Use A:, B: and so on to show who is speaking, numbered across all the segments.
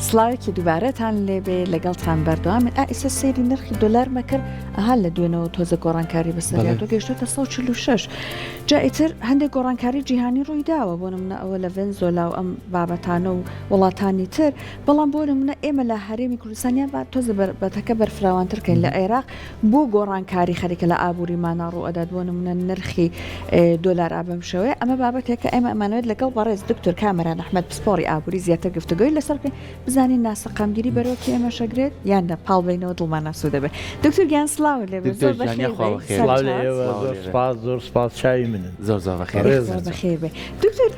A: سڵاوێکی دووبارەتان لێبێ لەگەڵتان بەردەوامین ئا ئیستا سەیری نرخی دۆلارمە کرد ئەها لە دوێنەوە تۆزە گۆڕانکاری بەسەریاتۆ گەشتۆتە 146 جا ئیتر هەندێک گۆڕانکاری جیهانی ڕووی داوە بۆ نمونە ئەوە لە ڤێنزۆلا و ئەم بابەتانە و وڵاتانی تر بەڵام بۆ نمونە ئێمە لە هەرێمی کوردستان یان با تۆزە بەتەکە بەرفراوانتر کەین لە عێراق بۆ گۆڕانکاری خەریکە لە ئابووریمانا ڕوو ئەدات بۆ نمونە نرخی دۆلار ئا بەم شێوەیە ئەمە بابەتێکە ئێمە ئەمانەوێت لەگەڵ بەڕێز دکتۆر کامەران ئەحمەد پسپۆڕی ئابووری زیاتر گفتوگۆی لەسەر بکەین بزانین ناسەقامگیری بەرۆکی ئێمەش ئەگرێت یان نە پاڵ بەینەوە دڵمان ئاسوودە بێت دکتۆر گیان سڵاوت لێ بێت
B: زۆر بەخێر بێی سڵاو لە ئێوە زۆر سپاس زۆر سپاس چاوی منن
C: زۆر زۆر بەخێر بێی
A: زۆر بەخێر بێی دکتۆر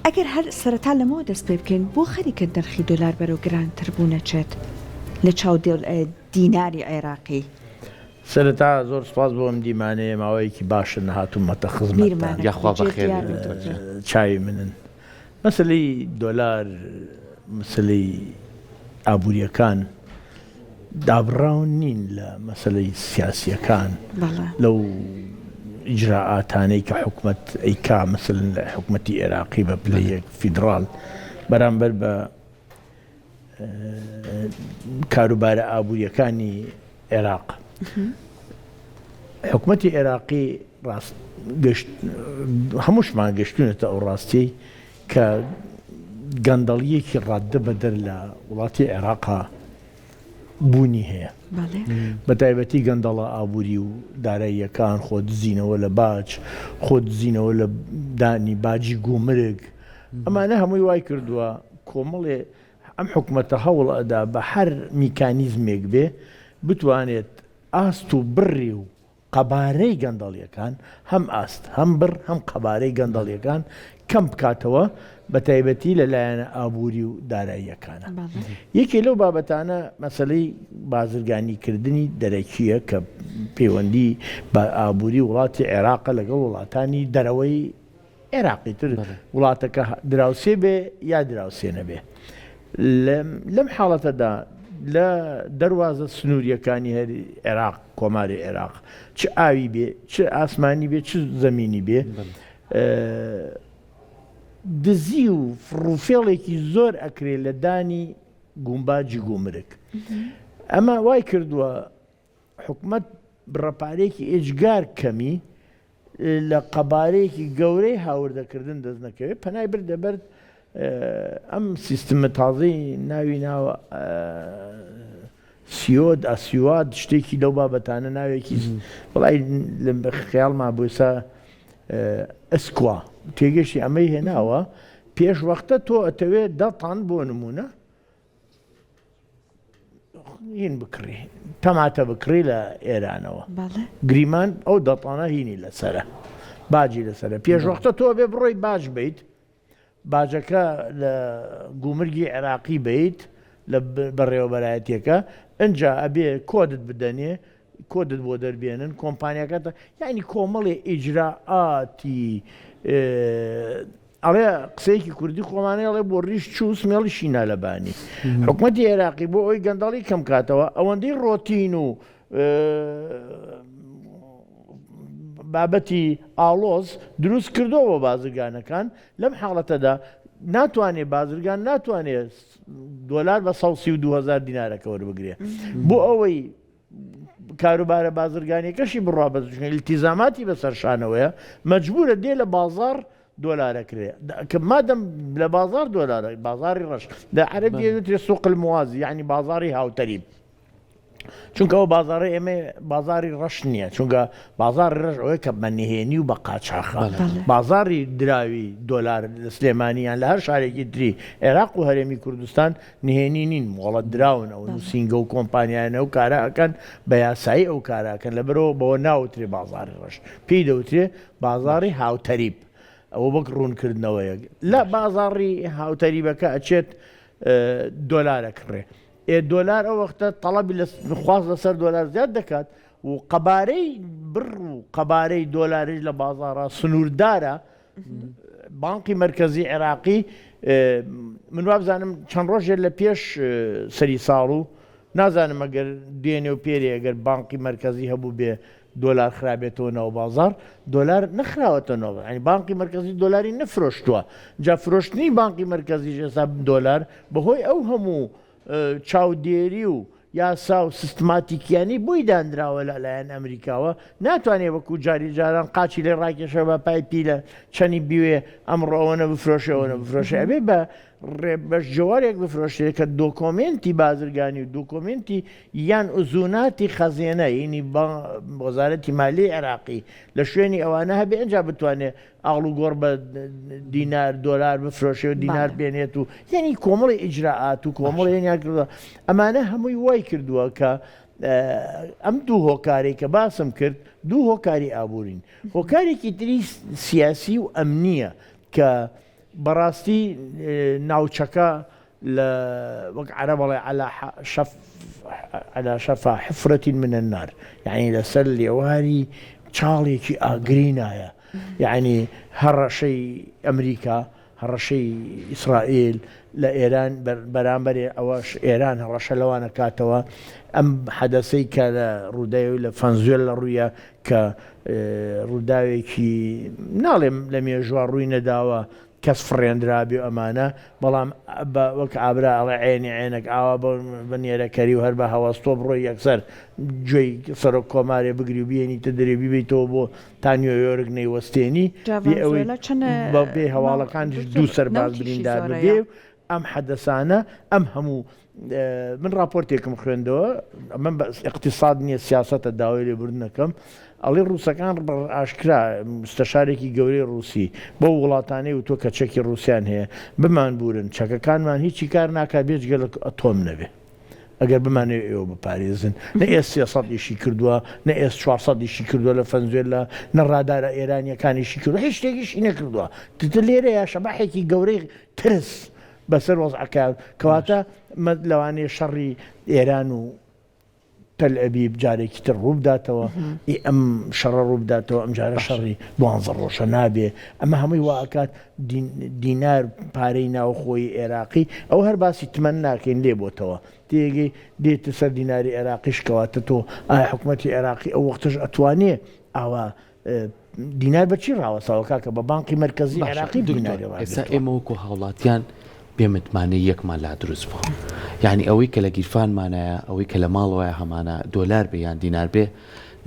A: ئەگەر هەر سەرەتا لەمەوە دەست پێ بکەین بۆ خەریکە نرخی دۆلار بەرەو گرانتر بوون ئەچێت لە چاو دیناری عێراقی؟
B: سەرەتا زۆر سوپاس بۆ ئەم دیمانەیە ماوەیەکی باشە نەهاتوومەتە خزمەتتان.
C: یاخوا بەخێر بێی دکتۆر گیان.
B: چاوی منن. مەسەلەی دۆلار مەسەلەی ئابووریەکان دابڕاو نین لە مەسەلەی سیاسیەکان لەو ئیجرائاتانەی کە حکومەت ئەیکا مەسەلەن لە حکومەتی ئێراقی بە پلەی یەک فیدڕاڵ بەرامبەر بە کاروبارە ئابووریەکانی عێراق حکومەتی عێراقی ڕاست گەشت هەمووشمان گەشتونەتە ئەو ڕاستیەی کە گەندەڵیەکی ڕاددە بەدەر لە وڵاتی عێراقا بوونی هەیە بە تایبەتی گەندەڵە ئابووری و داراییەکان خۆ دزینەوە لە باج خۆ دزینەوە لە دانی باجی گومرگ ئەمانە هەمووی وای کردووە کۆمەڵێ ئەم حکومەتە هەوڵ ئەدا بە هەر میکانیزمێک بێ بتوانێت ئاست و بڕی و قەبارەی گەندەڵیەکان، هەم ئاست، هەم بڕ، هەم قەبارەی گەندەڵیەکان کەم بکاتەوە، بەتایبەتی لە لایەنە ئابووری و داراییەکانە. یەکێ لەو بابەتانە مەسەلەی بازرگانیکردنی دەرەکییە کە پەیوەندی بە ئابووری وڵاتی عێراقە لەگەڵ وڵاتانی دەرەوەی عێراقی تر وڵاتەکە دراوسێ بێ یا دراوسێ نەبێ. لەم حاڵەتەدا لە دەروازە سنووریەکانی هەر عێراق کۆماری عێراق چ ئاوی بێ چ ئاسمانی بێ چ زەمینی بێ دزی و فڕوفێڵێکی زۆر ئەکرێ لە دانی گومباجی گومرگ ئەمە وای کردووە حکومەت بڕە پارەیەکی ئێجگار کەمی لە قەبارەیەکی گەورەی هاوردەکردن دەست نەکەوێت، پەنای بردە بەر ئەم سیستمە تازەی ناوی ناوە سیۆد ئاسیواد شتێکی لەو بابەتانە ناوێکی وڵی لە خەیاڵما بۆ ئێستا ئەسکوا تێگەشتی ئەمەی هێناوە پێش وەختە تۆ ئەتەوێت دە تان بۆ نمونە هین بکڕی تەماتە بکڕی لە ئێرانەوە گریمان ئەو دەتانە هینی لەسرە باجی لەسرە پێشوەختە تۆ بێ بڕۆی باج بیت باجەکە لە گومرگی عێراقی بیت لە بەڕێوەبەرایەتەکە ئەجا ئەبێ کۆدت بدەنێ کۆدت بۆ دەربێنن کۆمپانیاکەت یعنی کۆمەڵێ ئیجرائاتی ئەڵێ قسەیەکی کوردی خۆمانەی ئەڵێ بۆ ڕیش چوو سمێڵیشی نالەبانی حکومەتی عێراقی بۆ ئەوی گەندەڵی کەم کاتەوە ئەوەندەی ڕۆتین و بابەتی ئاڵۆز دروست کردەوە بۆ بازرگانەکان لەم حاڵەتەدا ناتوانێت بازرگان ناتوانێت دۆلار بە 132 هزار دینارەکە وەربگرێ بۆ ئەوەی کاروبارە بازرگانیەکەشی بڕوا بە ئیلتیزاماتی بەسەر شانەوەیە مەجبورە دێ لە بازاڕ دۆلارە کرێ کە مادەم لە بازاڕ دۆلارە بازاڕی ڕەش لە عەرەبی دەوترێ سوق الموازی یعنی بازاڕی هاوتەریب چونکە ئەو بازاڕی ئێمە بازاڕی ڕەش نییە چونکە بازاڕی ڕەش ئەوەیە کە بە نهێنی و بە قاچاخە بازاڕی دراوی دۆلار لە سلێمانی یان لە هەر شارێکی تری عێراق و هەرێمی کوردستان نهێنی نین مۆڵەت دراون ئەو نووسینگە و کۆمپانیایانە ئەو کارە ئەکەن بە یاسایی ئەو کارە ئەکەن لەبەرئەوە بەوە ناوترێ بازاڕی ڕەش پێی دەوترێ بازاڕی هاوتەریب ئەوە وەک ڕوونکردنەوەیەک لە بازاڕی هاوتەریبەکە ئەچێت دۆلار ئەکڕێ ئێ دۆلار ئەو وەختە تەڵەبی لە خواست لەسەر دۆلار زیاد دەکات و قەبارەی بڕ و قەبارەی دۆلاریش لە بازاڕا سنووردارە بانقی مەرکەزی عێراقی من وابزانم چەند ڕۆژێ لە پێش سەری ساڵ و نازانم ئەگەر دوێنێ و پێرێ ئەگەر بانقی مەرکەزی هەبوو بێ. دۆلار خرابێتەوە ناو بازاڕ، دۆلار نەخراوەتە ناو یانی بانقی مەرکەزی دۆلاری نەفرۆشتووە، جا فرۆشتنی بانقی مەرکەزیش ئێستا دۆلار بەهۆی ئەو هەموو چاودێری و یاسا و سیستماتیکیانەی بۆی دانراوە لە لایەن ئەمریکاوە ناتوانێ وەکو جاری جاران قاچی لێ ڕاکێشە بە پای پیلە چەنی بیوێ ئەمڕۆ ئەوەنە بفرۆشێ ئەوەنە بفرۆشێ ئەبێ بە ڕێ بەش جۆرێک بفرۆشرێ کە دۆکۆمێنتی بازرگانی و دۆکۆمێنتی یان ئوزوناتی خەزێنە ینی وەزارەتی مالی عێراقی لە شوێنی ئەوانە هەبێ ئەنجا بتوانێ ئاڵوگۆڕ بە دینار دۆلار بفرۆشێ و دینار بێنێت و یعنی کۆمەڵی ئیجرائات و کۆمەڵی یان کردووە ئەمانە هەمووی وای کردووە کە ئەم دوو هۆکارێک کە باسم کرد دوو هۆکاری ئابوورین هۆکارێکی تری سیاسی و ئەمنیە کە بەڕاستی ناوچەکە لە وەک عەرەب ئەڵێ علی شف علی شفا حفرة من النار یعنی لەسەر لێواری چاڵێکی ئاگرینایە یعنی هەڕەشەی ئەمریکا هەڕەشەی ئیسرائیل لە ئێران بەرامبەرێ ئەوەش ئێران هەڕەشە لەوانە کاتەوە ئەم حەدەسەی کە لە ڕووداوی لە فەنزوێل لە ڕوویە کە ڕووداوێکی ناڵێم لە مێژوە ڕووی نەداوە کەس فڕێندرابێ و ئەمانە بەڵام بە وەک ئابرا ئەڵێ عێنی عێنەک ئاوا بە نێرەکەری و هەر بە هەوەس تۆ بڕۆی یەکسەر گوێی سەرۆک کۆمارێ بگری و بیێنیتە دەرێ بیبەیتەوە بۆ تا نیۆیۆرک نەیوەستێنی
A: جا
B: بێ ئەوەی
A: ڤەنزوێلا چەند
B: بە پێی
A: ناو
B: هەواڵەکانیش
A: دکتۆر
B: دوو سەرباز
A: نەوتیشی
B: بریندار
A: زۆرەیە.
B: ببێ و ئەم حەدەسانە ئەم هەموو من ڕاپۆرتێکم خوێندەوە ئەمە بە ئیقتیساد نییە سیاسەتە داوای لێبوردنەکەم ئەڵێ ڕووسەکان بە ئاشکرا مستەشارێکی گەورەی ڕووسی بەو وڵاتانەی وتووە کە چەکی ڕووسیان هەیە بمانبوورن چەکەکانمان هیچی کار ناکات بێجگە لە ئەتۆم نەبێ ئەگەر بمانەوێ ئێوە بپارێزن نە ئێس 300 ئیشی کردووە نە ئێس 400 ئیشی کردووە لە فەنزوێلا نە ڕادارە ئێرانیەکان ئیشی کردووە هیچ شتێک ئیشی نەکردووە تتر لێرەیە شەبەحێکی گەورەی ترس بەسەر وەزعەکە کەواتە لەوانەیە شەڕی ئێران و تەل ئەبیب جارێکی تر ڕووبداتەوە ئی ئەم شەڕە ڕووبداتەوە ئەم جارە شەڕی دوانزە ڕۆژە نابێ ئەمە هەمووی وا ئەکات دینار پارەی ناوخۆی عێراقی ئەو هەر باسی تمەن ناکەین لێ بۆتەوە تێگەی دێتە سەر دیناری عێراقیش کەواتە تۆ ئایا حکوومەتی عێراقی ئەو وەختەش ئەتوانێ ئاوا دینار بە چی ڕاوەستاوە کاکە بە بانقی مەرکەزی
C: باشە
B: عێراقی
C: دکتۆر
B: دیناری
C: ئێستا
B: ڕاگرتووە.
C: ئێمە وەکو هاوڵاتیان بێ متمانەی یەکمان لا دروست بووە یانی ئەوەی کە لە گیرفانمانایە ئەوەی کە لە ماڵەوەیە هەمانە دۆلار بێ یان دینار بێ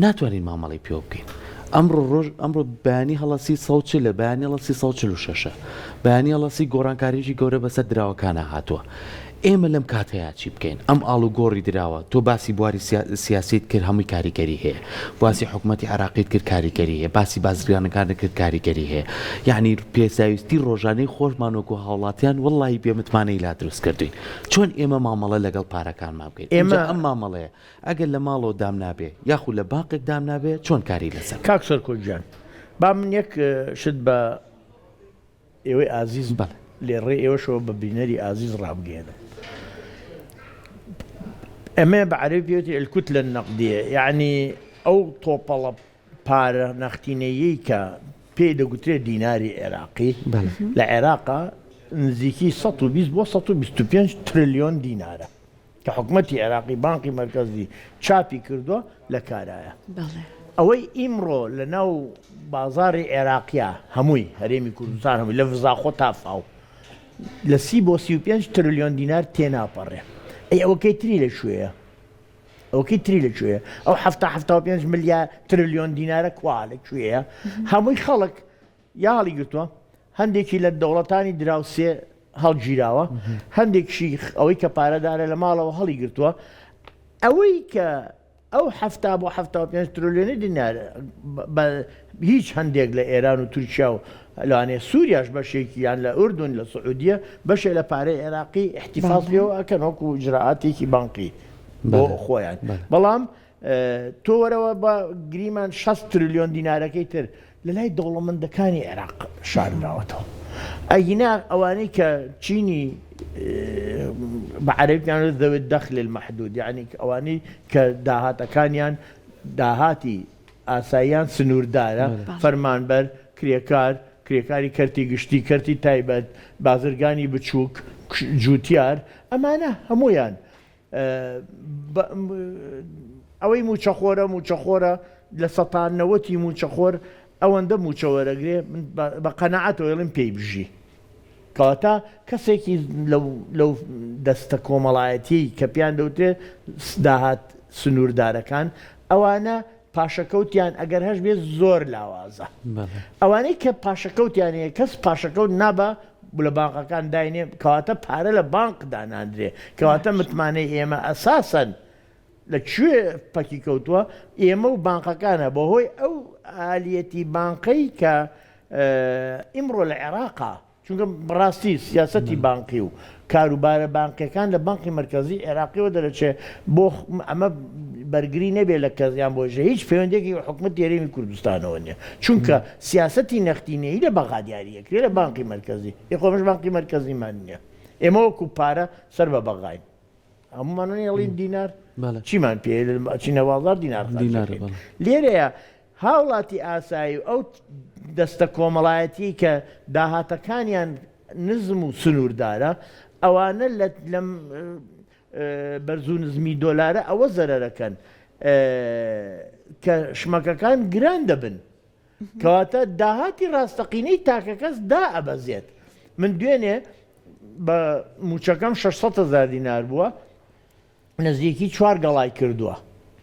C: ناتوانین مامەڵەی پێوە بکەین ئەمڕۆ ڕۆژ ئەمڕۆ بەیانی هەڵەسی 140 بەیانی هەڵەسی 146 بەیانی هەڵەسی گۆڕانکاریی گەورە بەسەر دراوەکانە هاتووە ئێمە لەم کاتەیا چی بکەین؟ ئەم ئاڵوگۆڕی دراوە، تۆ باسی بواری سیاسیت کرد هەمووی کاریگەری هەیە، باسی حکومەتی عێراقیت کرد کاریگەری هەیە، باسی بازرگانەکانت کرد کاریگەری هەیە، یەعنی پێداویستی ڕۆژانەی خۆشمان وەکو هاوڵاتیان وەڵڵاهی بێ متمانەی لا دروست کردووین، چۆن ئێمە مامەڵە لەگەڵ پارەکانمان بکەین؟
B: ئێمە
C: ئینجا ئەم مامەڵەیە ئەگەر لە ماڵەوە دامنابێ یاخود لە بانقێک دامنابێ چۆن کاری لەسەر بکەین؟
B: کاک سەرکۆ گیان با من یەک شت بە ئێوەی ئازیز
C: بەڵێ.
B: لێ ڕێی ئێوەشەوە بە بینەری ئازیز ڕابگەیەنم. ئەمە بە عەرەبی پێوتری الکتلە النقدیە یەعنی ئەو تۆپەڵە پارە نەختینەییەی کە پێی دەگوترێت دیناری عێراقی
C: بەڵێ.
B: لە عێراقا نزیکی 120 بۆ 125 ترلیۆن دینارە. کە حکومەتی عێراقی بانقی مەرکەزی چاپی کردووە لە کارایە. ئەوەی ئیمڕۆ لە ناو بازاڕی عێراقیا هەمووی هەرێمی کوردستان هەمووی لە زاخۆ تا فاو لە سی بۆ 35 ترلیۆن دینار تێناپەڕێ. ئەی ئەوەکەی تری لە کوێیە؟ ئەوەکەی تری لە کوێیە؟ ئەو حەفتا 75 ملیار ترلیۆن دینارە کوا لە کوێیە؟ هەمووی خەڵک یا هەڵیگرتووە، هەندێکی لە دەوڵەتانی دراوسێ هەڵگیراوە، هەندێکشی ئەوەی کە پارەدارە لە ماڵەوە هەڵیگرتووە، ئەوەی کە ئەو 70 بۆ 75 ترلیۆنی دینار بە هیچ هەندێک لە ئێران و تورکیا و لەوانەیە سووریاش بەشێکی یان لە ئوردون لە سعودیە بەشێ لە پارەی عێراقی احتفاظ پێوە ئەکەن وەکو ئیجرائاتێکی بانقی بۆ خۆیان بەڵام تۆ وەرەوە بە گریمان 60 ترلیۆن دینارەکەی تر لە لای دەوڵەمەندەکانی عێراق شاردراوەتەوە. ئەگینا ئەوانەی کە چینی بە عەرەبی پێیان دەڵێن ذوی الدخل المحدود یانی ئەوانەی کە داهاتەکانیان داهاتی ئاساییان سنووردارە، فەرمانبەر، کرێکار، کرێکاری کەرتی گشتی، کەرتی تایبەت، بازرگانی بچووک، جووتیار، ئەمانە هەموویان ئەوەی مووچەخۆرە مووچەخۆرە. لە سەتا نەوەتی مووچەخۆر ئەوەندە مووچە وەرەگرێ من بە قەناعەتەوە ئەڵێم پێی بژی. کەواتە کەسێکی لەو لەو دەستە کۆمەڵایەتیەی کە پێیان دەوترێت داهات سنووردارەکان ئەوانە پاشەکەوتیان ئەگەر هەش بێت زۆر لاوازە. ئەوانەی کە پاشەکەوتیان هەیە کەس پاشەکەوت نابا لە بانقەکان داینێ کەواتە پارە لە بانق داناندرێ کەواتە متمانەی ئێمە ئەساسەن لە کوێ پەکی کەوتووە ئێمە و بانقەکانە بەهۆی ئەو ئالیەتی بانقەی کە ئیمڕۆ لە عێراقا چونکە بەڕاستی سیاسەتی بانقی و کاروبارە بانقیەکان لە بانقی مەرکەزی عێراقیەوە دەرەچێ بۆ ئەمە بەرگری نەبێ لە کەس یان بۆ هیچ پەیوەندێکی بە حکومەتی هەرێمی کوردستانەوە نیە چونکە سیاسەتی نەختینەیی لە بەغا دیاری ئەکرێ لە بانقی مەرکەزی ئێ خۆ ئەمەش بانقی مەرکەزیمان نیە ئێمە وەکو پارە سەر بە بەغاین هەموومان ئەڵێین دینار چیمان پێ ئەچینە بازاڕ دینار خەرج
C: دینارە
B: ئەکەین
C: بەڵێ.
B: لێرەیە هاوڵاتی ئاسایی و ئەو دەستە کۆمەڵایەتیەی کە داهاتەکانیان نزم و سنووردارە ئەوانە لە لەم بەرز و نزمی دۆلارە ئەوە زەرەرەکەن کە شمەکەکان گران دەبن کەواتە داهاتی ڕاستەقینەی تاکەکەس دائەبەزێت. من دوێنێ بە مووچەکەم 600 هەزار دینار بووە، نزیکی چوار گەڵای کردووە.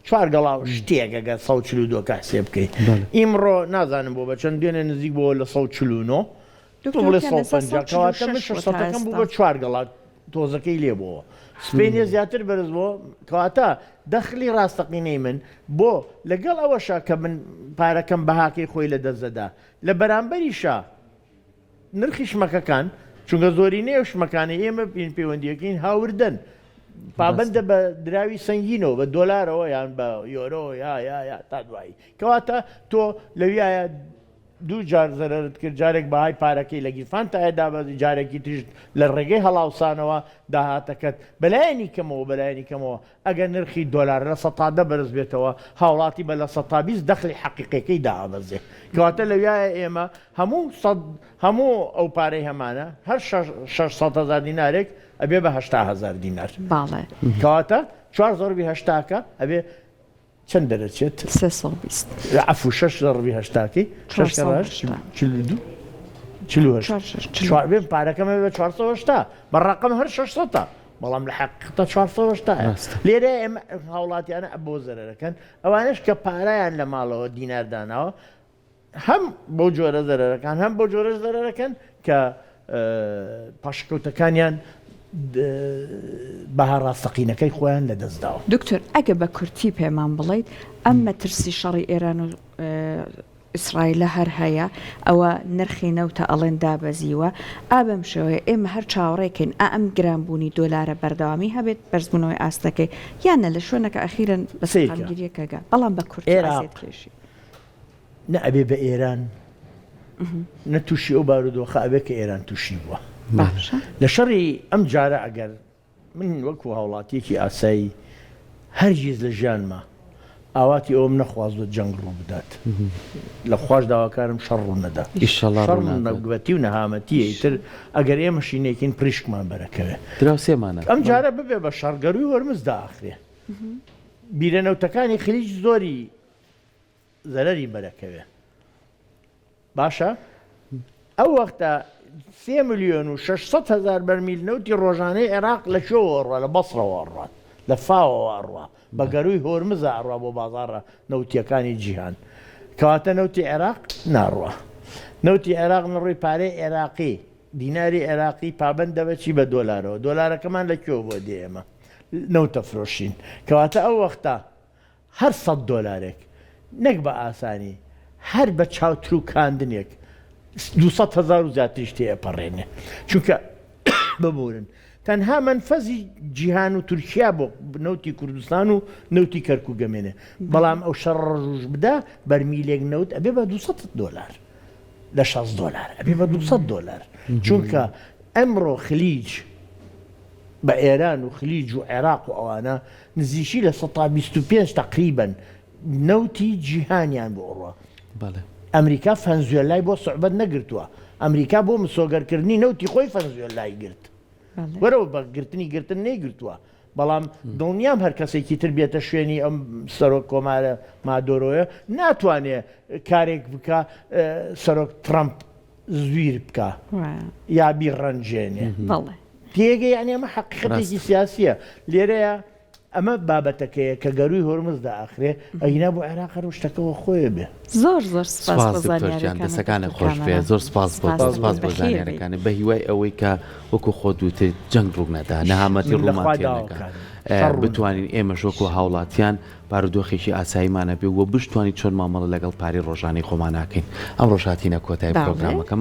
B: چوار گەڵا و شتێک ئەگەر 142 کە حسێب بکەی. ئیمڕۆ نازانم بۆ بە چەند دوێنێ نزیک بۆ لە 149 تۆ
A: دکتۆر
B: بڵێ
A: گیان ئێستا
B: 150 کەواتە من
A: 146 بووە تا
B: 600ەکەم بوو
A: ئێستا.
B: بە چوار گەڵا تۆزەکەی لێ بۆوە سپەینێ زیاتر بەرز بۆ کەواتە دەخلی ڕاستەقینەی من بۆ لەگەڵ ئەوەشا کە من پارەکەم بەهاکەی خۆی لە دەست دەدا لە بەرامبەریشا نرخی شمەکەکان چونکە زۆرینەی ئەو شمەکانەی ئێمە پێین پەیوەندیەکەین هاوردەن پابەندە بە دراوی سەنگینەوە بە دۆلارەوە یان بە یۆرۆ یا یا یا تا دوایی کەواتە تۆ لەویایە دوو جار زەرەرت کرد، جارێک بەهای پارەکەی لە گیرفانتایە دابەزی، جارێکی تریش لە ڕێگەی هەڵاوسانەوە داهاتەکەت بەلایەنی کەمەوە بەلایەنی کەمەوە ئەگەر نرخی دۆلار 10% بەرز بێتەوە هاوڵاتی بە 20% دەخلی حەقیقیەکەی دائەبەزێ. کەواتە لەویایە ئێمە هەموو سەد هەموو ئەو پارەی هەمانە هەر 600 هەزار دینارێک ئەبێ بە 80 هەزار دینار.
A: بەڵێ.
B: کەواتە چوار زەڕبی هەشتاکە ئەبێ چەند دەرەچێت؟
A: 320.
B: عەفو شەش زەڕبی هەشتاکەی شەش کە هەشت 42 48
A: چوار شەش چل و
B: چوار بێ پارەکەم هەبێ بە 480 بە ڕەقەم هەر 600 بەڵام لە حەقیقەتە 480
C: ڕاستە.
B: لێرە ئێمە هاوڵاتیانە بۆ زەرەرەکەن ئەوانەش کە پارەیان لە ماڵەوە دینار داناوە هەم بەو جۆرە زەرەرەکان هەم بەو جۆرەش زەرەرەکەن کە پاشەکەوتەکانیان بەها ڕاستەقینەکەی خۆیان لەدەستداوە.
A: دکتۆر ئەگە بە کورتی پێمان بڵێیت ئەم مەترسی شەڕی ئێران و ئیسرائیلە هەر هەیە ئەوە نرخی نەوتە ئەڵێن دابەزیوە ئا بەم شێوەیە ئێمە هەر چاوەڕێکەین ئا ئەم گرانبوونی دۆلارە بەردەوامی هەبێت بەرزبوونەوەی ئاستەکەی یان نە لە شوێنەکە ئەخیرەن بە
B: سەیرکە
A: سەقامگیریەکە گا بەڵام بە کورتی
B: عێراق
A: ئەزیەت کێشی.
B: نە ئەبێ بە ئێران نە تووشی ئەو بارودۆخە ئەبێ کە ئێران تووشی بووە.
A: باشە.
B: لە شەڕی ئەم جارە ئەگەر من وەکو هاوڵاتیەکی ئاسایی هەرگیز لە ژیانما ئاواتی ئەوەم نەخوازوە جەنگ ڕوو بدات لە خواش داواکارم شەڕ ڕوو نەدا
C: ئیشەڵا
B: شەڕ
C: ڕوو نادات.
B: نەگبەتی و نەهامەتیە ئیتر ئەگەر ئێمەشی نەیکەین پریشکمان بەرەکەوێ
C: دراوسێمانە.
B: ئەم جارە ببێ بە شەڕ گەرووی هۆرمز دائەخرێ بیرە نەوتەکانی خلیج زۆری زەرەری بەرەکەوێ باشە ئەو وەختە سێ ملیۆن و 600 هەزار بەرمیل نەوتی ڕۆژانەی عێراق لە کوێوە ئەڕوا لە بەسڕەوە ئەڕوات لە فاوەوە ئەڕوا بە گەرووی هۆرمزا ئەڕوا بۆ بازاڕە نەوتیەکانی جیهان کەواتە نەوتی عێراق ناڕوا نەوتی عێراق نەڕۆی پارەی عێراقی دیناری عێراقی پابەندە بە چی بە دۆلارەوە دۆلارەکەمان لە کوێوە بۆ دێ ئێمە نەوتە فرۆشین کەواتە ئەو وەختە هەر سەت دۆلارێک نەک بە ئاسانی هەر بە چاوتروکاندنێک 200 هەزار و زیاتریش تێ ئەپەڕێنێ چونکە ببورن تەنها مەنفەزی جیهان و تورکیا بۆ نەوتی کوردستان و نەوتی کەرکوک ئەمێنێ بەڵام ئەو شەڕ ڕژوش بدا بەرمیلێک نەوت ئەبێ بە 200 دۆلار لە 60 دۆلار ئەبێ بە 200 دۆلار چونکە ئەمڕۆ خلیج بە ئێران و خلیج و عێراق و ئەوانە نزیکی 25% تەقریبەن نەوتی جیهانیان بۆ ئەڕوا.
C: بەڵێ.
B: ئەمریکا فەنزوێلای بۆ سوعبەت نەگرتووە، ئەمریکا بۆ مسۆگەرکردنی نەوتی خۆی فەنزوێلای گرت.
A: بەڵێ.
B: وەرەوە بە گرتنی گرتن نەیگرتووە. بەڵام دڵنیام هەر کەسێکی تر بێتە شوێنی ئەم سەرۆک کۆمارە مادۆرۆیە ناتوانێ کارێک بکا سەرۆک ترەمپ زویر بکا یا بیڕەنجێنێ. تێگەی یانی ئەمە حەقیقەتێکی سیاسیە لێرەیە ئەمە بابەتەکەیە کە گەرووی هۆرمز دائەخرێ ئەگینا بۆ عێراق هەر شتەکەوە خۆیە بێ.
A: زۆر زۆر سپاس
C: بۆ
A: سپاس دکتۆر گیان
C: زانیاریەکانت دەسەکانت دکتۆر خۆش بێ کامەران زۆر سپاس بۆ
A: سپاس
C: تۆ سپاس
A: دەکەین
C: بۆ
A: بەخێر بێی.
C: زانیارەکانت بە هیوای ئەوەی کە وەکو خۆت وتت جەنگ ڕوو نەدا نەهامەتی
B: من لە
C: ڕوومان
B: خوا
C: تێ نەگا
B: داواکارم شەڕ ڕوو نەدا.
C: بتوانین ئێمەش وەکو هاوڵاتیان بارودۆخێکی ئاساییمان هەبێ و بشتوانین چۆن مامەڵە لەگەڵ پارەی ڕۆژانەی خۆمانا کەین ئەمڕۆش هاتینە کۆتایی
A: بەڵێ.
C: پرۆگرامەکەمان.